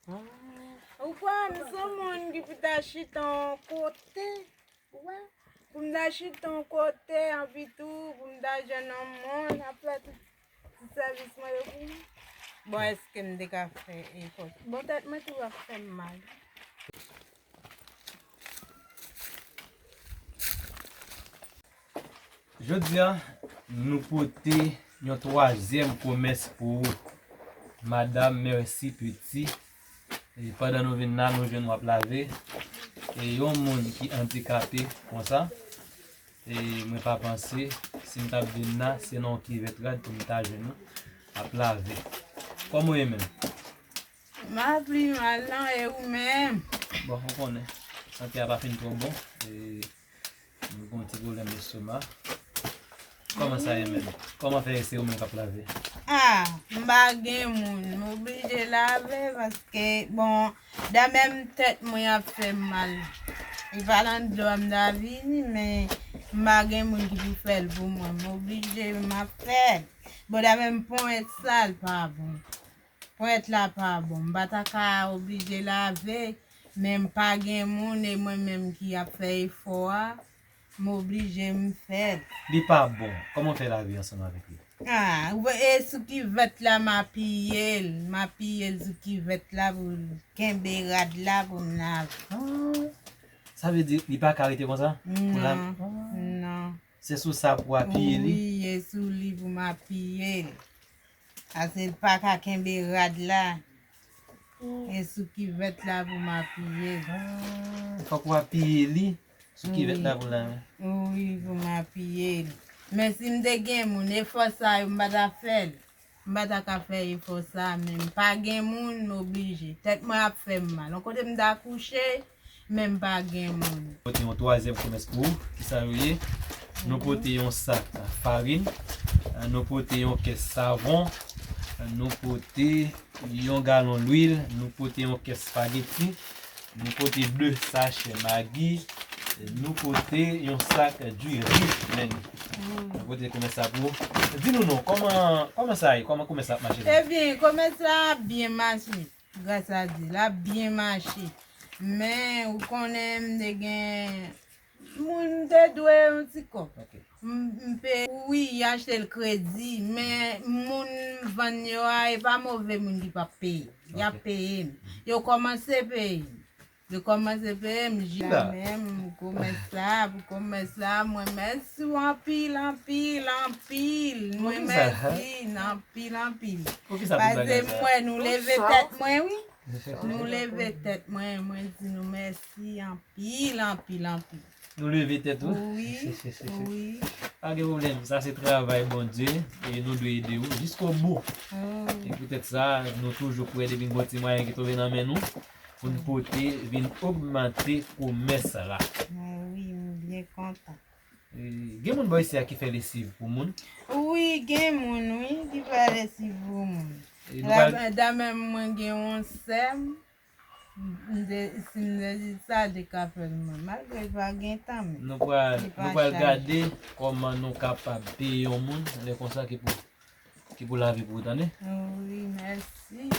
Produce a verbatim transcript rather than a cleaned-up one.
Ou kwè m se yon moun ki pou ta chita yon kote? Ou wè? Pou m ta chita yon kote, anpi tou, pou m ta jwenn yon moun ap fè tout sèvis mwen yo pou mwen. Bon, èske m te ka fè efò? Bon, tèt mwen tou ap fè m mal. Jodi a, nou pote yon twazyèm komès pou ou, Madam Mercy Petit. E pandan nou vin la, nou jwenn w ap lave. E yon moun ki andikape konsa, e mwen pa panse, si m t ap vin la, se nan yon kivèt rad pou m ta jwenn ou ap lave. Kòman w ye menm? M pa pi mal non, e ou menm? Bon, ou konnen, sante a pa fin twò bon. E M gen yon ti pwoblèm lestoma. Kòman sa ye menm? Kòman fè se ou menm k ap lave? Ah, m pa gen moun. M oblije lave paske, bon, dan menm tèt mwen ap fè m mal. E pa nan dlo a m ta vini, men m pa gen moun ki pou fè l pou mwen. M oblije m ap fè l. Bon, dan menm ponyèt sa l pa bon. Ponyèt la pa bon. M pa ta ka oblije lave, men m pa gen moun e mwen menm ki ap fè efò a, m oblije m fè l. Li pa bon. Kòman w fè lave ansanm avèk li? Ah, ou wè, e sou kivèt la m apiye l. M apiye l sou kivèt la pou l kenbe rad la pou m lave. Ah, sa vle di li pa ka rete konsa? Pou lave? Non, non. Se sou sa pou w apiye li? Wi, e sou li pou m apiye l. Paske l pa ka kenbe rad la. E sou kivèt la pou m apiye l. Ah, fòk ou apiye li sou kivèt la pou l lave. Wi, pou m apiye l. Men si m te gen moun, efò sa yo, m pa ta fè l. M pa ta ka fè efò sa, men m pa gen moun, m oblije. Tèt mwen ap fè m mal. Yon kote m ta kouche, men m pa gen moun. Pote yon twazyèm komès pou ou. Kisa yo ye? Nou pote yon sak farin, nou pote yon kès savon, nou pote yon galon lwil, nou pote yon kès espageti, nou pote de sachè Maggi, nou pote yon sak diri. Men, nou pote komès sa pou ou. Di nou non, kòman, kòman sa ye? Kòman komès la ap mache la? Ebyen, komès la ap byen mache. Gras a Dye, l ap byen mache. Men, ou konnen, m te gen moun m te dwe yon ti kòb. Ok. M, m pe, wi, y achte l kredi, men moun m vann yo a, e pa move moun ki p ap peye. Y ap peye m. Yo kòmanse peye m. Yo kòmanse peye m, jila menm, komès la, pou komès la, mwen mèsi w anpil, anpil, anpil. Mwen mèsi, anpil, anpil. Paske m wè nou leve tèt mwen, wi. Nou leve tèt mwen, mwen di nou mèsi anpil, anpil, anpil. Nou leve tèt ou? Wi, wi. Pa gen pwoblèm, sa se travay Bondye, e nou dwe ede ou jiskobou. E poutèt sa, nou toujou prè depi n gon ti mwayen ki tonbe nan men nou, pou n pote vin ogmante komès la. Wi, m byen kontan. E, gen moun bò isi a ki fè lesiv pou moun? Wi, gen moun, wi, ki fè lesiv pou moun. E nou pral... Dayè menm mwen gen yon sè m, m te, si m te di sa, te ka fè l mwen. Malgre l pa gen tan, men nou pral, nou pral gade kòman nou kapab peye yon moun, lè konsa ki pou, ki pou lave pou ou, tande? Wi, mèsi.